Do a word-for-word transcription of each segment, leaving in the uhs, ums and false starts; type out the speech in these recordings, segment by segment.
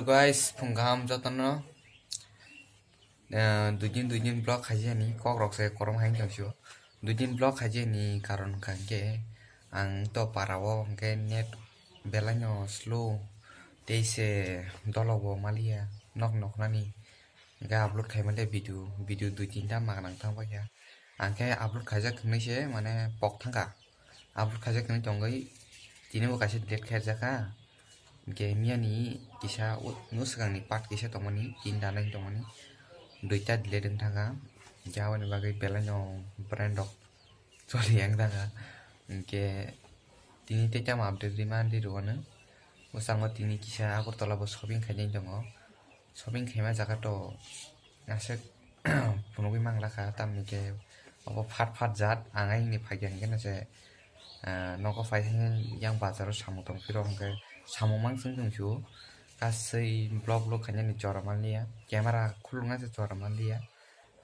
Guys, phung kaham jotono. Eh, dui din, dui din vlog khaijani kok rok se korom hai tong sio. Dui din vlog khaijani karon hwnkha hwnkhe ang to para o hwnkhe net belai no slow, tei se dolok bo maliya nok nok nani. Hwnkhe upload khaimani video, video dui tinta magwnang thang paikha. Ang khe upload khaijak hwnwi se mane pok thangkha. Upload khaijak hwnwi tongwi tini bo kaisa delete khairjakha. Hwnkhe miyani kisa o-, o swkangni part kisa tongmani, tinta nai tongmani, duita delete wng thangkha. Hwnkhe aboni bagwi belai no brand rok choli yang thangkha. Hwnkhe tini tei tamo update rwmani rwano. Bwskango tini kisa Agartala bo shopping khainai tongo. Shopping khaima jaga to aswk phunugwi manglakha, tamni khe obo phat phat jat. Ang ayangni phaikha hwnkhe nase, ah, nogo phai hwnkhe yang bazaro samung tongphiro hwnkhe samung manswng tongphio. Kasui vlog vlog khainani jora manliya, camera khulukna se jora manliya.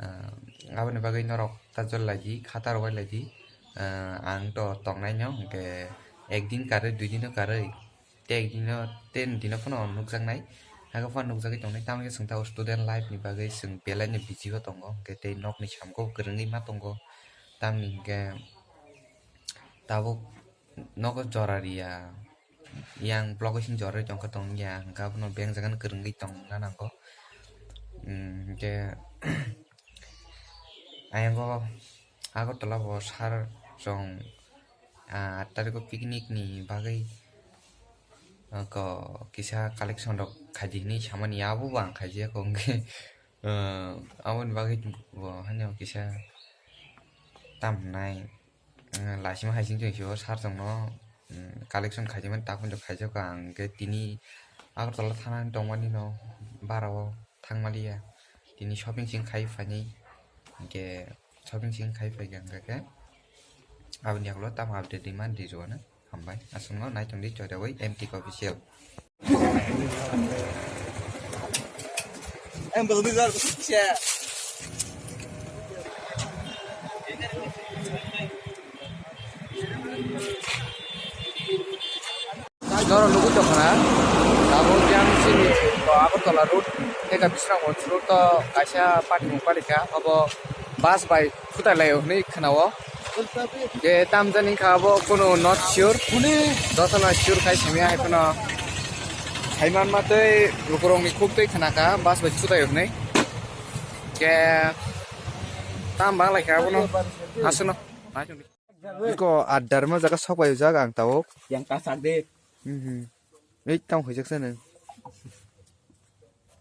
Ah, aboni bagwi norok ta jol lai di, khata rwbai lai di. Ah, ang to tongnai no hwnkhe ekdin karwi, dui dino karwi, tei ekdino, tei dino phano nukjaknai. Haikhe phano nukjagwi tongnai, tamo khe chwng tabuk student life ni bagwi chwng belai no busy o tongo, hwnkhe tei nokni samung khe kwrwngwi ma tongo. Tamni hwnkhe tabuk nogo jora riya, yang blogo sing jora ri tongkha tongya, hwnkhe abono beng jagano kwrwngwi tongna nango. Hwnkhe ayang o Agartala bo sir chwng, ah, aat tariko picnic ni bagwi, ah, ko kisa collection rok khaidi hinwi samani, abo bo ang khaijak hwnkhe, ah, aboni bagwi bo haino kisa tam hwnai, ah, lasima hai sing sing sio sir chwngno, um, collection khaijak mani tak phano khaijak ang hwnkhe tini Agartala thana tongmani no bara o thangmaliya, tini shopping sing khai phainai, hwnkhe shopping sing khai phaikha hwnkhe aboni yagulo tamo update rwma rijwano. Hambai, aswkno naitongdi choidawi M T K Official. Norok nugwi tongkha na, tabuk yang sini Agartala road, tei ka Bisramganj road to kaisa patimung palikha, obo bus bai sutai lai hwnwi khwnao. Je tamjani kha obo kunu not sure, jotono sure khai simi hai kheno. Saiman ma tei lukurokni khuk tei khwnakha bus bai sutai hwnwi. Je tam bang lai kha abono aswkno. Iko adar ma jaga sok bai jak ang tabuk. Yang kasak de. Mhm. Ei tamo hwijak sa nang.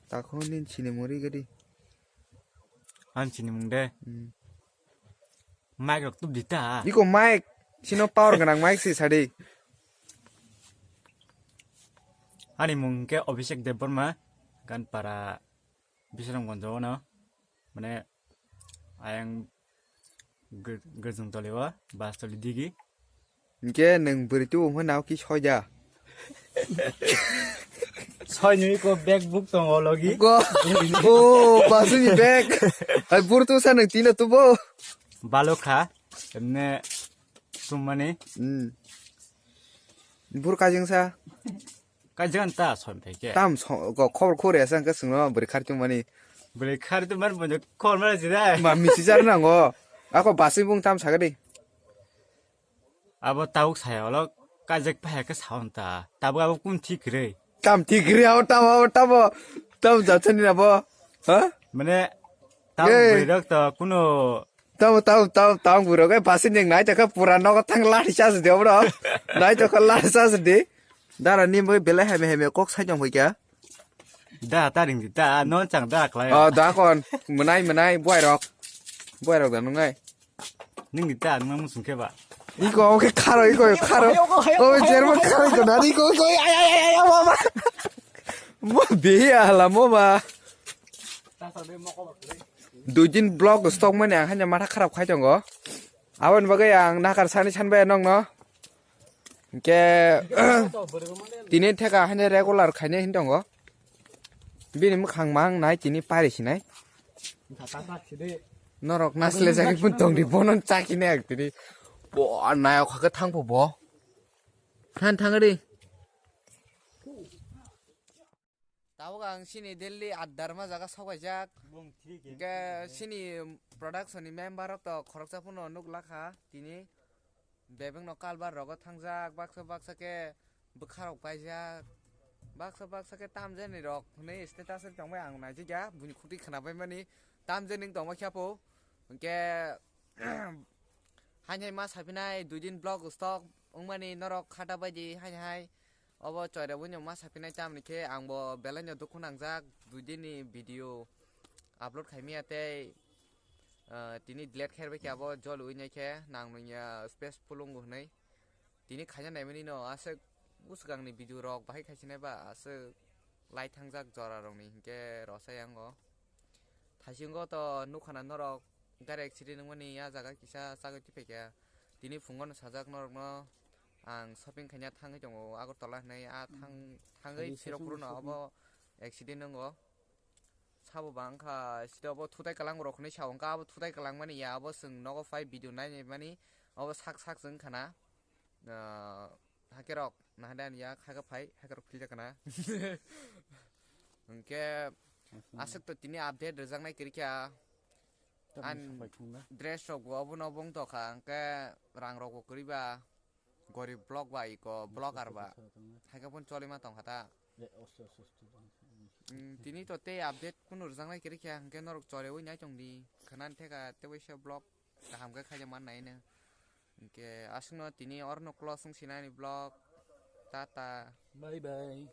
Takhon nin sini muri gadi. Ang sini mung de. Hmm. Mic rok tup di ta. Iko mic. Sino power ganang mic si sadi. Ani mung ke Abhishek Debbarma, Ganpara, Bisramganj o no. Mane ayang Gr-, Grajung toli o, bus toli digi. Hingke nwng bwrwi tubu hwnkhai nao ki soida? Soi nwi ko bag book tongo logi. Ko, o, basuni bag. Hai bur tu sa nwng tino tubo. Balo kha, emne tumani. Hmm. Bur kajeng sa. Kajeng ta soi phai ke. Tam so-, ko khobor khore sa ke sungno bwrwi khar tumani. Bwrwi khar tumani bonjo khobor mara jidai. Ma misi jar nango. Ako basui bung tam sagadi. Abo tabuk saya olo kajak pahya khe saon ta. Tabuk abo kun thik rwi. Tam thik rwi abo tam abo tamo. Tam jachani abo. Ha? Mane tabuk Yey. Bwrwi rok to kuno. Tamo tamo tamo tamo bwrwi rok basui ning nai ta kha pura nogo thang lari chas de bro. Nai ta kha lari chas de. Dara ni bai belai heme heme kok sai jong hoika. Da ta ring di ta non chang da klai. Oh, da kon. Mwnai mwnai buai rok. Buai rok da nungai. Ning di ta nang musung ke ba. Iko oke kharo iko kharo. Oh, jerman kharo iko nani iko iko ay ay ay ay mama. Mo biya la mo ba. Dujin blog stock mane ang hanya matha kharap khai tongo. Aboni bagwi ang nakar sani sanbai nongno. Hingke tini theka haino regular khainai hin tongo. Bini mwkhang mang nai tini pari sinai. Norok nasle jagwi pun tongdi bono chakhinai ang tini. Bo nayok hakhe thangpho bo. Han thangri. Abo ang sini Delhi Adharma jaga sokaijak. Bung three K. Hingke sini production ni member rok to khoroksa phano nuk lakha tini. Bebengno kalbar rogo thangjak, baksa baksa khe bwkharok paijak, baksa baksa khe tamjani rok hwnwi status ri tongbai ang naijikya, buini khutui khwnabai mani tamjani wng tongma khe apo. Hwnkhe haini hai ma saphinai dui din vlog stock wngmani norok khata baidi haini hai obo choirebo no ma saphinai tamni khe ang bo belai no dukhu nangjak dui din ni video upload khaimya tei ah, tini delete khe rwbaikhe abo jol ui naikhe nang nungya space phulungo hwnwi. Tini khaina naimani no aswk bwswkangni video rok bahai khaisinai ba aswk lai thangjak jora rokni hinkhe rosai ango. Thaisingo to nukhana norok gari accident wngmani a jaga kisa chagwi twipaikha. Tini phungo no sajak norokno ang shopping khaina thangwi tongo Agartala hwnwi a thang thangwi Sirokpuru no abo accident wngo. Sabo ba wngkha sida obo thutai kwlang rok hinwi sa wngkha abo thutai kwlang mani ya abo chwng nogo phai video nai nai mani abo sak sak chwng khana ah, hakerok nahande ani ya khaka phai hakerok philja kana hwnkhe aswk to tini update rwjaknai kwrwikha an dress rok bo obo no bong tokha hwnkhe rang rok bo kwrwi ba. Gorib vlog ba iko vlogger ba. Haikhe phone choli ma tongkha ta. Mm, tini to tei update kunu rwjaknai kwrwikha hwnkhe norok chorwi nai tongdi. Khwnani theka tei waisa vlog kaham khe khaijak man nai no. Hwnkhe aswkno tini orno close wng sinani vlog. Tata. Bye bye.